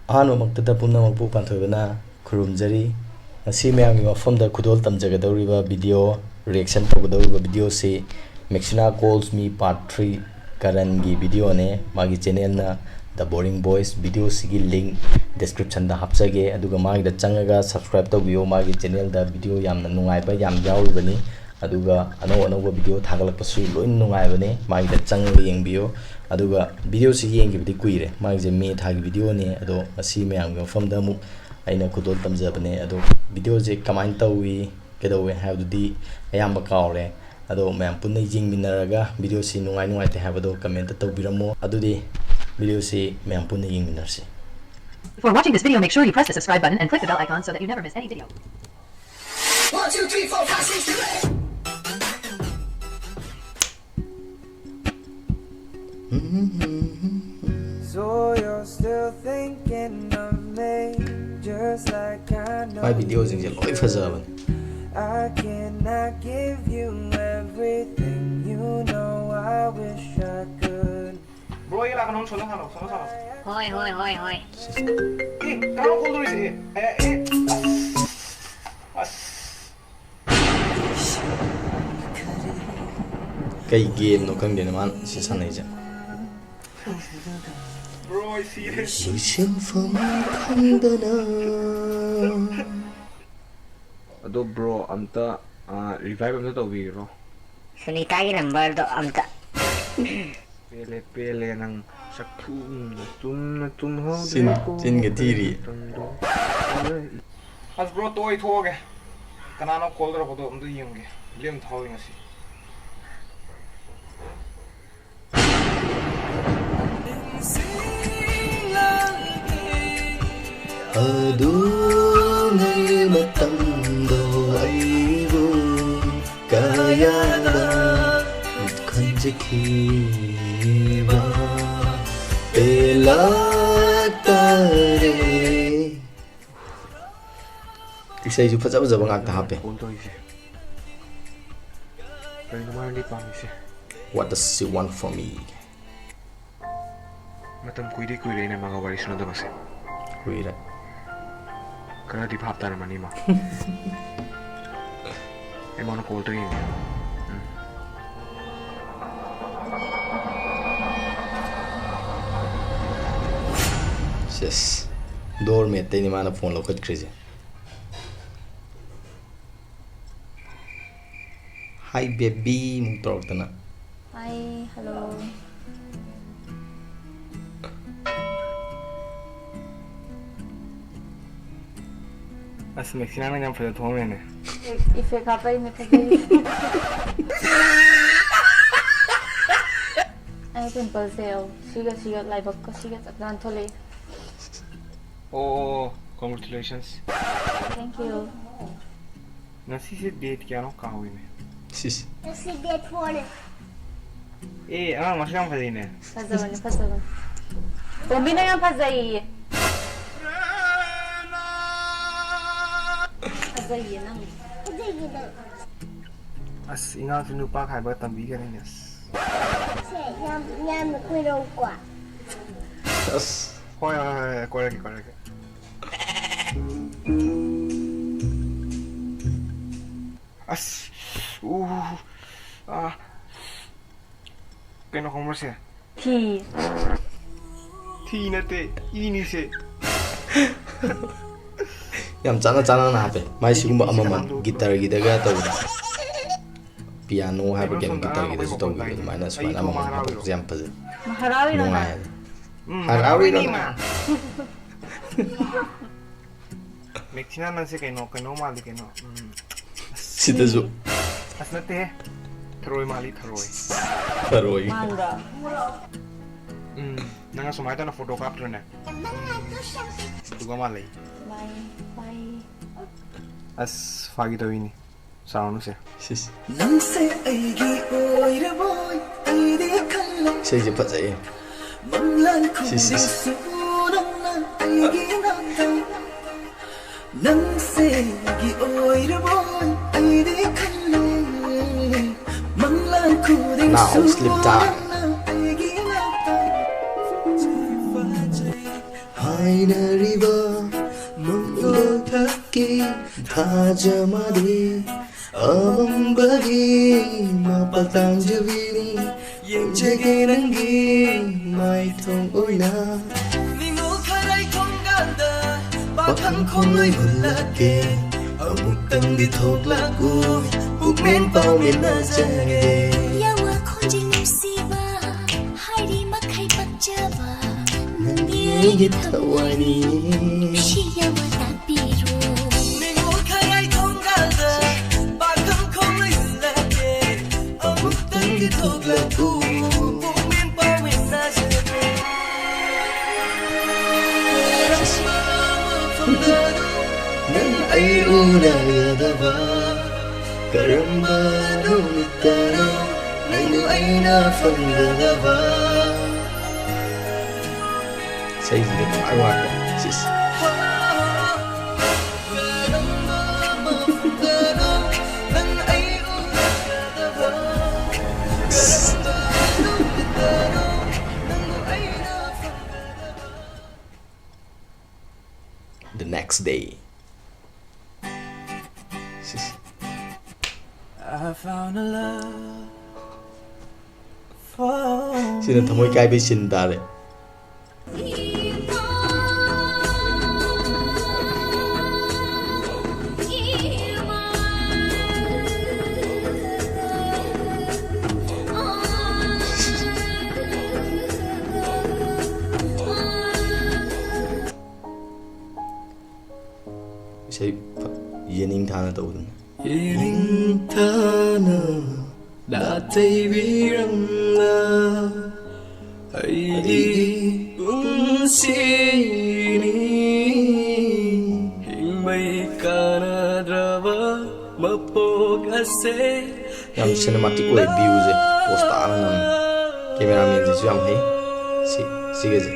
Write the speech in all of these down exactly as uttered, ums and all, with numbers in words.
ꯑꯍꯥꯟꯕꯃꯛꯇꯗ ꯄꯨꯝꯅꯃꯛꯄꯨ ꯄꯥꯟꯊꯣꯏꯕꯅ ꯈꯨꯔꯨꯝꯖꯔꯤ꯫ ꯉꯁꯤ ꯃꯌꯥꯝꯒꯤ ꯃꯐꯝꯗ ꯈꯨꯗꯣꯜ ꯇꯝꯖꯒꯗꯧꯔꯤꯕ video, reaction ꯇꯧꯒꯗꯧꯔꯤꯕ videoꯁꯤ Maxina Calls Me Part three ꯀꯔꯟꯒꯤ videoꯅꯦ꯫ ꯃꯥꯒꯤ channelꯅ The Boring Boys꯫ Videoꯁꯤꯒꯤ link descriptionꯗ ꯍꯥꯞꯆꯒꯦ, ꯑꯗꯨꯒ ꯃꯥꯒꯤꯗ ꯆꯪꯉꯒ subscribe ꯇꯧꯕꯤꯌꯣ꯫ ꯃꯥꯒꯤ channelꯗ video ꯌꯥꯝꯅ ꯅꯨꯡꯉꯥꯏꯕ ꯌꯥꯝ ꯌꯥꯎꯔꯤꯕꯅꯤ, ꯑꯗꯨꯒ ꯑꯅꯧ ꯑꯅꯧꯕ video ꯊꯥꯒꯠꯂꯛꯄꯁꯨ ꯂꯣꯏꯅ ꯅꯨꯡꯉꯥꯏꯕꯅꯦ꯫ ꯃꯥꯒꯤꯗ ꯆꯪꯉꯒ ꯌꯦꯡꯕꯤꯌꯣ꯫ ꯑꯗꯨꯒ videoꯁꯤ ꯌꯦꯡꯈꯤꯕꯗꯤ ꯀꯨꯏꯔꯦ, ꯃꯥꯒꯤꯁꯦ May ꯊꯥꯒꯤ videoꯅꯦ꯫ ꯑꯗꯣ ꯉꯁꯤ ꯃꯌꯥꯝꯒꯤ ꯃꯐꯝꯗ ꯑꯃꯨꯛ ꯑꯩꯅ ꯈꯨꯗꯣꯜ ꯇꯝꯖꯕꯅꯦ꯫ ꯑꯗꯣ videoꯁꯦ ꯀꯃꯥꯏꯅ ꯇꯧꯏ, ꯀꯩꯗꯧꯋꯦ ꯍꯥꯏꯕꯗꯨꯗꯤ ꯑꯌꯥꯝꯕ ꯀꯥꯎꯔꯦ꯫ ꯑꯗꯣ ꯃꯌꯥꯝ ꯄꯨꯟꯅ ꯌꯦꯡꯃꯤꯟꯅꯔꯒ videoꯁꯤ ꯅꯨꯡꯉꯥꯏ ꯅꯨꯡꯉꯥꯏꯇꯦ ꯍꯥꯏꯕꯗꯣ commentꯇ ꯇꯧꯕꯤꯔꯝꯃꯣ꯫ ꯑꯗꯨꯗꯤ videoꯁꯤ ꯃꯌꯥꯝ ꯄꯨꯟꯅ ꯌꯦꯡꯃꯤꯟꯅꯔꯁꯤ꯫ Before watching this video, make sure you press the subscribe button and click the bell icon so that you never miss any video. One, two, three, four, five, six, seven. So you're still thinking of me, just like I know. ꯃꯥꯏ videoꯁꯤꯡꯁꯦ ꯂꯣꯏ ꯐꯖꯕꯅꯦ꯫ I cannot give you everything, you know I wish I could. Bro, ꯑꯩ ꯂꯥꯛꯀꯅꯣ, ꯁꯣꯝꯗ ꯁꯥꯟꯅꯧ, ꯁꯣꯝꯗ ꯁꯥꯟꯅꯧ꯫ ꯍꯣꯏ ꯍꯣꯏ ꯍꯣꯏ ꯍꯣꯏ꯫ ꯑꯦ, ꯀꯅꯥꯅꯣ call ꯇꯧꯔꯤꯁꯦ? ꯑꯦ, ꯑꯦ, ꯑꯦ, ꯑꯁ, ꯑꯁ꯫ ꯀꯩ gameꯅꯣ ꯈꯪꯗꯦꯅꯦ ꯃꯥꯅ ꯁꯤ ꯁꯥꯟꯅꯩꯁꯦ꯫ Bro, ꯑꯩ ꯁꯤꯔꯦ꯫ ꯂꯣꯏꯁꯤꯟꯐꯝ ꯈꯪꯗꯅ꯫ ꯑꯗꯣ bro ꯑꯝꯇ revive ꯑꯝꯇ ꯇꯧꯕꯤꯔꯣ꯫ ꯁꯨꯅꯤꯇꯥꯒꯤ numberꯗꯣ ꯑꯝꯇ꯫ ꯄꯦꯜꯂꯦ ꯄꯦꯜꯂꯦ ꯅꯪ ꯆꯥꯛꯊꯨꯝꯅ ꯇꯨꯝꯅ ꯆꯤꯟ- ꯆꯤꯟꯒ ꯊꯤꯔꯤ꯫ ꯑꯁ bro, ꯇꯣ ꯑꯩ ꯊꯣꯛꯑꯒꯦ꯫ ꯀꯅꯥꯅꯣ call ꯇꯧꯔꯛꯄꯗꯣ ꯑꯝꯇ ꯌꯦꯡꯒꯦ꯫ ꯂꯦꯝ ꯊꯥꯎꯔꯤ ꯉꯁꯤ꯫ ꯑꯗꯨꯉꯩ ꯃꯇꯝꯗꯣ ꯑꯩꯕꯨ ꯀꯌꯥꯗ ꯈꯟꯖꯈꯤꯕ ꯄꯦꯜꯂꯛꯇꯔꯦ꯫ ꯏꯁꯩꯁꯨ ꯐꯖ ꯐꯖꯕ ꯉꯥꯛꯇ ꯍꯥꯞꯄꯦ꯫ Call ꯇꯧꯔꯤꯁꯦ ꯀꯔꯤꯅꯣ ꯃꯥꯅꯗꯤ ꯄꯥꯝꯃꯤꯁꯦ? What does she want from me? ꯃꯇꯝ ꯀꯨꯏꯗꯤ ꯀꯨꯏꯔꯦ ꯑꯩꯅ ꯃꯥꯒ ꯋꯥꯔꯤ ꯁꯥꯟꯅꯗꯕꯁꯦ꯫ ꯀꯨꯏꯔꯦ꯫ ꯈꯔꯗꯤ ꯚꯥꯞ ꯇꯥꯔꯝꯃꯅꯤ ꯃꯥ꯫ ꯑꯩꯉꯣꯟꯗ ꯀꯣꯜ ꯇꯧꯔꯤꯅꯦ꯫ ꯎꯝ꯫ ꯁꯦꯁ꯫ ꯗꯣꯔꯃꯦꯠꯇꯩꯅꯤ ꯃꯥꯅ ꯐꯣꯟ ꯂꯧꯈꯠꯈ꯭ꯔꯤꯁꯦ꯫ ꯍꯥꯏ ꯕꯦꯕꯤ ꯑꯃꯨꯛ ꯇꯧꯔꯛꯇꯅ꯫ ꯍꯥꯏ, ꯍꯜꯂꯣ꯫ ꯑꯁ, ꯃꯦꯛꯁꯤꯅꯥ ꯅꯪ ꯌꯥꯝ ꯐꯖ ꯊꯣꯛꯑꯝꯃꯦꯅꯦ꯫ ꯏꯐꯦꯛ ꯍꯥꯞꯄꯩꯅꯦ, ꯐꯖꯩ꯫ ꯑꯩ ꯄꯤꯝꯄꯜꯁꯦ ꯌꯦꯡꯉꯣ, ꯁꯤꯒ ꯁꯤꯒ ꯂꯥꯏꯕꯛꯀ ꯁꯤꯒ ꯆꯞ ꯆꯥꯅ ꯊꯣꯛꯂꯛꯑꯦ꯫ ꯑꯣ, ꯑꯣ, ꯑꯣ, congratulations꯫ Thank you꯫ ꯉꯁꯤꯁꯦ date ꯀꯌꯥꯅꯣ ꯀꯥꯎꯏꯅꯦ꯫ ꯁꯤꯁ꯫ ꯉꯁꯤ date fourꯅꯦ꯫ ꯑꯦ, ꯑꯉꯥꯡ ꯃꯁꯛ ꯌꯥꯝ ꯐꯖꯩꯅꯦ꯫ ꯐꯖꯕꯅꯦ, ꯐꯖꯕꯅꯦ꯫ ꯇꯣꯝꯕꯤꯅ ꯌꯥꯝ ꯐꯖꯩꯌꯦ꯫ ꯐꯖꯩꯌꯦ ꯅꯪ꯫ ꯐꯖꯩꯌꯦ ꯅꯪ꯫ ꯑꯁ, ꯏꯉꯥꯡꯁꯨ ꯅꯨꯄꯥ ꯈꯥꯏꯕ ꯇꯝꯕꯤꯒꯅꯤꯅꯦ, ꯑꯁ꯫ ꯁꯦ, ꯌꯥꯝ, ꯌꯥꯝꯅ ꯀꯣꯏꯔꯛꯎꯀꯣ꯫ ꯑꯁ꯫ ꯍꯣꯏ, ꯍꯣꯏ, ꯍꯣꯏ, ꯍꯣꯏ, ꯀꯣꯏꯔꯛꯀꯦ, ꯀꯣꯏꯔꯛꯀꯦ꯫ ꯑꯁ, ꯎ, ꯑꯥ, ꯀꯩꯅꯣ ꯈꯪꯕ꯭ꯔꯁꯦ? ꯊꯤ꯫ ꯊꯤ ꯅꯠꯇꯦ, ꯏꯅꯤꯁꯦ꯫ ꯌꯥꯝ ꯆꯥꯟꯅ ꯆꯥꯟꯅꯅ ꯍꯥꯞꯄꯦ꯫ ꯃꯥꯏ ꯁꯤꯒꯨꯝꯕ ꯑꯃꯃꯝ ꯒꯤꯇꯔꯒꯤꯗꯒ ꯇꯧꯕꯗꯣ꯫ ꯄꯤꯌꯥꯅꯣ ꯍꯥꯏꯕ ꯀꯩꯅꯣ, ꯒꯤꯇꯔꯒꯤꯗꯁꯨ ꯇꯧꯕꯤꯗꯣ, ꯑꯗꯨꯃꯥꯏꯅ ꯁꯨꯃꯥꯏꯅ ꯑꯃꯃꯝ ꯍꯥꯞꯄꯛꯄꯁꯦ ꯌꯥꯝ ꯐꯖꯩ꯫ ꯍꯔꯥꯎꯔꯤꯔꯣ ꯅꯪ? ꯅꯨꯡꯉꯥꯏ꯫ ꯎꯝ, ꯍꯔꯥꯎꯔꯤꯔꯣ ꯍꯔꯥꯎꯔꯤꯅꯦ, ꯅꯪ? ꯏꯃꯥ꯫ ꯃꯦꯛꯁꯤꯅꯥ, ꯅꯪꯁꯦ ꯀꯩꯅꯣ, ꯀꯩꯅꯣ ꯃꯥꯜꯂꯤ ꯀꯩꯅꯣ꯫ ꯎꯝ꯫ ꯁꯤꯗꯁꯨ꯫ ꯑꯁ, ꯅꯠꯇꯦꯍꯦ꯫ ꯊꯔꯣꯏ ꯃꯥꯜꯂꯤ, ꯊꯔꯣꯏ꯫ ꯊꯔꯣꯏ꯫ ꯃꯥꯟꯕ꯭ꯔꯣ? ꯎꯝ, ꯅꯪ ꯑꯁꯨꯃꯥꯏꯅ ꯇꯧꯅ ꯐꯣꯇꯣ ꯀꯥꯞꯇ꯭ꯔꯣꯅꯦ? ꯑꯗꯨꯒ ꯃꯥꯜꯂꯤ꯫ ꯕꯥꯏ, ꯕꯥꯏ꯫ ꯑꯁ, ꯐꯥꯒꯤ ꯇꯧꯔꯤꯅꯤ꯫ ꯁꯥꯎꯅꯨꯁꯦ꯫ ꯁꯤꯁ꯫ ꯅꯪꯁꯦ ꯑꯩꯒꯤ ꯑꯣꯏꯔꯕꯣꯏ ꯑꯩꯗꯤ ꯈꯜꯂꯦ꯫ ꯏꯁꯩꯁꯦ ꯐꯖꯩꯌꯦ꯫ ꯃꯪꯂꯥꯟ ꯁꯤꯁ, ꯁꯤꯁ꯫ ꯈꯨꯗꯤꯡꯁꯨ ꯅꯪꯅ ꯑꯩꯒꯤ ꯉꯥꯛꯇ꯫ ꯅꯪꯁꯦ ꯑꯩꯒꯤ ꯑꯣꯏꯔꯕꯣꯏ ꯑꯩꯗꯤ ꯈꯜꯂꯦ꯫ ꯃꯪꯂꯥꯟ ꯈꯨꯗꯤꯡꯁꯨ Now sleep time. ꯅꯪꯅ ꯑꯩꯒꯤ ꯉꯥꯛꯇ꯫ ꯏꯅꯔꯤꯕ ꯃꯪꯂꯣꯊꯛꯀꯤ ꯊꯥꯖ ꯃꯥꯗꯤ ꯑꯃꯝꯕꯒꯤ ꯃꯄꯥ ꯇꯥꯡꯖꯕꯤꯅꯤ꯫ ꯌꯦꯡꯖꯒꯦ ꯅꯪꯒꯤ ꯃꯥꯏꯊꯣꯡ ꯑꯣꯏꯅ꯫ ꯅꯤꯡꯉꯣꯜ ꯈꯔꯥꯏ ꯊꯣꯡꯒꯥꯟꯗ ꯄꯥꯈꯪ ꯈꯣꯡꯂꯣꯏ ꯍꯨꯜꯂꯛꯀꯦ꯫ ꯑꯃꯨꯛꯇꯪꯗꯤ ꯊꯣꯛꯂꯛꯎ, ꯄꯨꯛꯃꯦꯟ ꯄꯥꯎꯃꯤꯟꯅꯖꯒꯦ꯫ ꯌꯥꯋꯥ ꯈꯣꯟꯖꯦꯜ ꯅꯨꯡꯁꯤꯕ, ꯍꯥꯏꯔꯤ ꯃꯈꯩ ꯄꯛꯆꯕ, ꯅꯪꯗꯤ ꯑꯩꯒꯤ ꯊꯋꯥꯏꯅꯤ꯫ ꯅꯨꯡꯁꯤ ꯌꯥꯋꯥ ꯇꯥꯛꯄꯤꯔꯣ꯫ ꯅꯤꯡꯉꯣꯜ ꯈꯔꯥꯏ ꯊꯣꯡꯒꯥꯜꯗ ꯄꯥꯈꯪ ꯈꯣꯡꯂꯣꯏ ꯍꯨꯜꯂꯛꯀꯦ꯫ ꯑꯃꯨꯛꯇꯪꯗꯤ ꯊꯣꯛꯂꯛꯎ, ꯄꯨꯛꯃꯦꯟ ꯄꯥꯎꯃꯤꯟꯅꯖꯒꯦ꯫ ꯀꯔꯝꯕ ꯃꯐꯝꯗꯅꯣ ꯅꯪ ꯑꯩ ꯎꯅꯒꯗꯕ? ꯀꯔꯝꯕ ꯅꯨꯃꯤꯠꯇꯅꯣ ꯅꯪꯕꯨ ꯑꯩꯅ ꯐꯪꯒꯗꯕ? ꯏꯁꯩꯁꯤꯗꯤ ꯈ꯭ꯋꯥꯏ ꯋꯥꯠꯂꯦ꯫ ꯁꯤꯁ꯫ The next day. ꯁꯤꯁ꯫ I found a love for ꯁꯤꯅ ꯊꯃꯣꯏ ꯀꯥꯏꯕꯩ ꯁꯤꯟ ꯇꯥꯔꯦ꯫ ꯏꯁꯩ ꯐ-, ꯌꯦꯅꯤꯡ ꯊꯥꯅ ꯇꯧꯕꯗꯨꯅꯤ꯫ ꯌꯦꯅꯤꯡ ꯊꯥꯅ ꯅꯥꯊꯩꯕꯤꯔꯝꯂ ꯑꯩꯒꯤ ꯄꯨꯟꯁꯤꯅꯤ꯫ ꯍꯤꯡꯕꯩ ꯀꯥꯟꯅꯗ꯭ꯔꯕ ꯃꯄꯣꯛ ꯑꯁꯦ꯫ ꯌꯥꯝ cinematic ꯑꯣꯏ viewꯁꯦ, pose ꯇꯥꯅ ꯅꯝꯃꯦ꯫ Cameramanꯁꯤꯁꯨ ꯌꯥꯝ ꯍꯩ꯫ ꯁꯤ, ꯁꯤꯒꯁꯦ꯫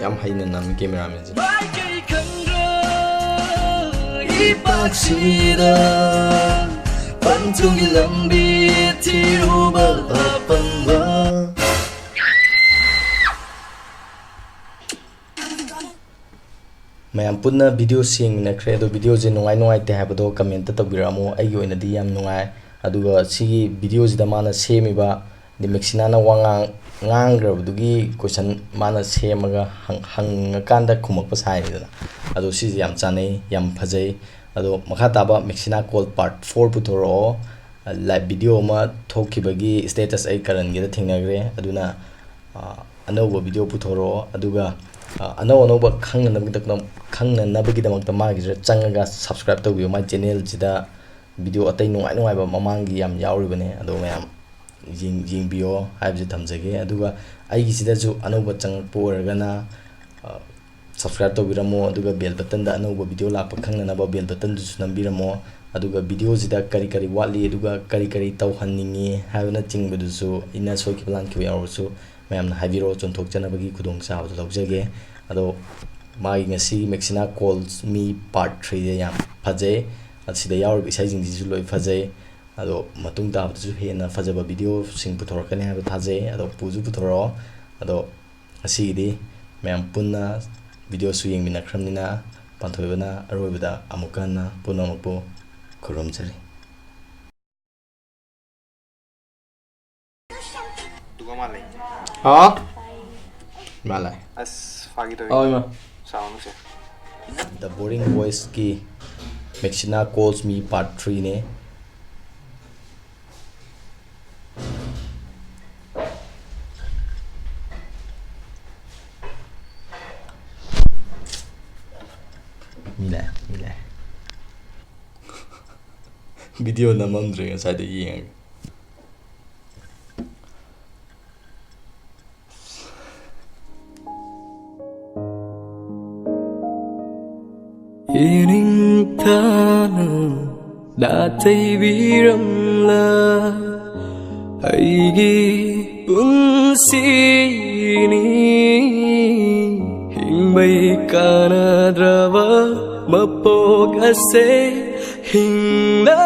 ꯌꯥꯝ ꯍꯩꯅ ꯅꯝꯃꯤ cameramanꯁꯦ꯫ ꯏꯄꯥꯛꯁꯤꯗ ꯇꯨꯡꯒꯤ ꯂꯝꯕꯤ ꯊꯤꯔꯨꯕ ꯑꯄꯪꯕ꯫ ꯃꯌꯥꯝ ꯄꯨꯟꯅ ꯚꯤꯗꯤꯑꯣ ꯌꯦꯡꯃꯤꯟꯅꯈ꯭ꯔꯦ꯫ ꯑꯗꯣ ꯚꯤꯗꯤꯑꯣꯁꯦ ꯅꯨꯡꯉꯥꯏ ꯅꯨꯡꯉꯥꯏꯇꯦ ꯍꯥꯏꯕꯗꯣ ꯀꯃꯦꯟꯇ ꯇꯧꯕꯤꯔꯛꯑꯝꯃꯣ꯫ ꯑꯩꯒꯤ ꯑꯣꯏꯅꯗꯤ ꯌꯥꯝ ꯅꯨꯡꯉꯥꯏ꯫ ꯑꯗꯨꯒ ꯁꯤꯒꯤ ꯚꯤꯗꯤꯑꯣꯁꯤꯗ ꯃꯥꯅ ꯁꯦꯝꯃꯤꯕ, ꯗꯤ ꯃꯦꯛꯁꯤꯅꯥꯅ ꯋꯥ ꯉꯥꯡ-, ꯉꯥꯡꯈ꯭ꯔꯕꯗꯨꯒꯤ ꯀꯣꯏꯁꯟ ꯃꯥꯅ ꯁꯦꯝꯃꯒ ꯍꯪ-, ꯍꯪꯉꯀꯥꯟꯗ ꯈꯨꯝꯃꯛꯄ ꯁꯥꯏꯅꯤꯗꯅ꯫ ꯑꯗꯣ ꯁꯤꯁꯦ ꯌꯥꯝ ꯆꯥꯅꯩ, ꯌꯥꯝ ꯐꯖꯩ꯫ ꯑꯗꯣ ꯃꯈꯥ ꯇꯥꯕ ꯃꯦꯛꯁꯤꯅꯥ ꯀꯣꯜ ꯄꯥꯔꯠ ꯐꯣꯔ ꯄꯨꯊꯣꯔꯛꯑꯣ꯫ ꯂꯥꯏꯚ ꯚꯤꯗꯤꯑꯣ ꯑꯃ ꯊꯣꯛꯈꯤꯕꯒꯤ ꯁ꯭ꯇꯦꯇꯁ ꯑꯩ ꯀꯔꯟꯒꯤꯗ ꯊꯦꯡꯅꯈ꯭ꯔꯦ꯫ ꯑꯗꯨꯅ, ꯑ, ꯑꯅꯧꯕ ꯚꯤꯗꯤꯑꯣ ꯄꯨꯊꯣꯔꯛꯑꯣ꯫ ꯑꯗꯨꯒ, ꯑ, ꯑꯅꯧ ꯑꯅꯧꯕ ꯈꯪꯅꯅꯕꯒꯤꯗꯃꯛ-, ꯈꯪꯅꯅꯕꯒꯤꯗꯃꯛꯇ ꯃꯥꯒꯤꯁꯤꯗ ꯆꯪꯉꯒ ꯁꯕꯁꯀ꯭ꯔꯥꯏꯕ ꯇꯧꯕꯤꯌꯨ꯫ ꯃꯥꯏ ꯆꯦꯅꯦꯜꯁꯤꯗ ꯚꯤꯗꯤꯑꯣ ꯑꯇꯩ ꯅꯨꯡꯉꯥꯏ ꯅꯨꯡꯉꯥꯏꯕ ꯃꯃꯥꯡꯒꯤ ꯌꯥꯝ ꯌꯥꯎꯔꯤꯕꯅꯦ꯫ ꯑꯗꯣ ꯃꯌꯥꯝ ꯌꯦꯡ-, ꯌꯦꯡꯕꯤꯌꯣ ꯍꯥꯏꯕꯁꯦ ꯊꯝꯖꯒꯦ꯫ ꯑꯗꯨꯒ ꯑꯩꯒꯤꯁꯤꯗꯁꯨ ꯑꯅꯧꯕ ꯆꯪꯉꯛꯄ ꯑꯣꯏꯔꯒꯅ, ꯑ, ꯁꯕꯁꯀ꯭ꯔꯥꯏꯕ ꯇꯧꯕꯤꯔꯝꯃꯣ꯫ ꯑꯗꯨꯒ ꯕꯦꯜ ꯕꯇꯟꯗ ꯑꯅꯧꯕ ꯚꯤꯗꯤꯑꯣ ꯂꯥꯛꯄ ꯈꯪꯅꯅꯕ ꯕꯦꯜ ꯕꯇꯟꯗꯨꯁꯨ ꯅꯝꯕꯤꯔꯝꯃꯣ꯫ ꯑꯗꯨꯒ ꯚꯤꯗꯤꯑꯣꯁꯤꯗ ꯀꯔꯤ ꯀꯔꯤ ꯋꯥꯠꯂꯤ, ꯑꯗꯨꯒ ꯀꯔꯤ ꯀꯔꯤ ꯇꯧꯍꯟꯅꯤꯡꯉꯤ ꯍꯥꯏꯕꯅꯆꯤꯡꯕꯗꯨꯁꯨ ꯑꯩꯅ ꯁꯣꯏꯈꯤꯕ ꯂꯥꯟꯈꯤꯕ ꯌꯥꯎꯔꯁꯨ ꯃꯌꯥꯝꯅ ꯍꯥꯏꯕꯤꯔꯛꯑꯣ, ꯆꯨꯝꯊꯣꯛꯆꯅꯕꯒꯤ ꯈꯨꯗꯣꯡꯆꯥꯕꯗꯨ ꯂꯧꯖꯒꯦ꯫ ꯑꯗꯣ ꯃꯥꯒꯤ ꯉꯁꯤꯒꯤ ꯃꯦꯛꯁꯤꯅꯥ ꯀꯣꯜꯁ ꯃꯤ ꯄꯥꯔꯠ ꯊ꯭ꯔꯤꯁꯦ ꯌꯥꯝ ꯐꯖꯩ꯫ ꯑꯁꯤꯗ ꯌꯥꯎꯔꯤꯕ ꯏꯁꯩꯁꯤꯡꯁꯤꯁꯨ ꯂꯣꯏ ꯐꯖꯩ꯫ ꯑꯗꯣ ꯃꯇꯨꯡ ꯇꯥꯕꯗꯁꯨ ꯍꯦꯟꯅ ꯐꯖꯕ ꯚꯤꯗꯤꯑꯣꯁꯤꯡ ꯄꯨꯊꯣꯔꯛꯀꯅꯤ ꯍꯥꯏꯕ ꯊꯥꯖꯩ꯫ ꯑꯗꯣ ꯄꯨꯁꯨ ꯄꯨꯊꯣꯔꯛꯑꯣ꯫ ꯑꯗꯣ ꯉꯁꯤꯒꯤꯗꯤ ꯃꯌꯥꯝ ꯄꯨꯟꯅ ꯚꯤꯗꯤꯑꯣꯁꯨ ꯌꯦꯡꯃꯤꯟꯅꯈ꯭ꯔꯕꯅꯤꯅ, ꯄꯥꯟꯊꯣꯏꯕꯅ ꯑꯔꯣꯏꯕꯗ ꯑꯃꯨꯛꯀ ꯍꯟꯅ ꯄꯨꯝꯅꯃꯛꯄꯨ ꯈꯨꯔꯨꯝꯖꯔꯤ꯫ ꯑꯗꯨꯒ ꯃꯥ ꯂꯩ꯫ ꯍꯥ? ꯃꯥ ꯂꯩ꯫ ꯑꯁ, ꯐꯥꯒꯤ ꯇꯧꯏ꯫ ꯑꯣ, ꯏꯃꯥ꯫ ꯁꯥꯎꯅꯨꯁꯦ꯫ The Boring Boysꯀꯤ Maxina Calls Me Part Threeꯅꯦ꯫ ꯃꯤ ꯂꯥꯛꯑꯦ, ꯃꯤ ꯂꯥꯛꯑꯦ꯫ ꯚꯤꯗꯤꯑꯣ ꯅꯝꯃꯝꯗ꯭ꯔꯦ ꯉꯁꯥꯏꯗ ꯌꯦꯡꯉꯒ꯫ ꯏꯅꯤꯡꯊꯥꯅ ꯅꯥꯊꯩꯕꯤꯔꯝꯂ ꯑꯩꯒꯤ ꯄꯨꯟꯁꯤꯅꯤ꯫ ꯍꯤꯡꯕꯩ ꯀꯥꯟꯅꯗ꯭ꯔꯕ ꯃꯄꯣꯛ ꯑꯁꯦ ꯍꯤꯡꯅ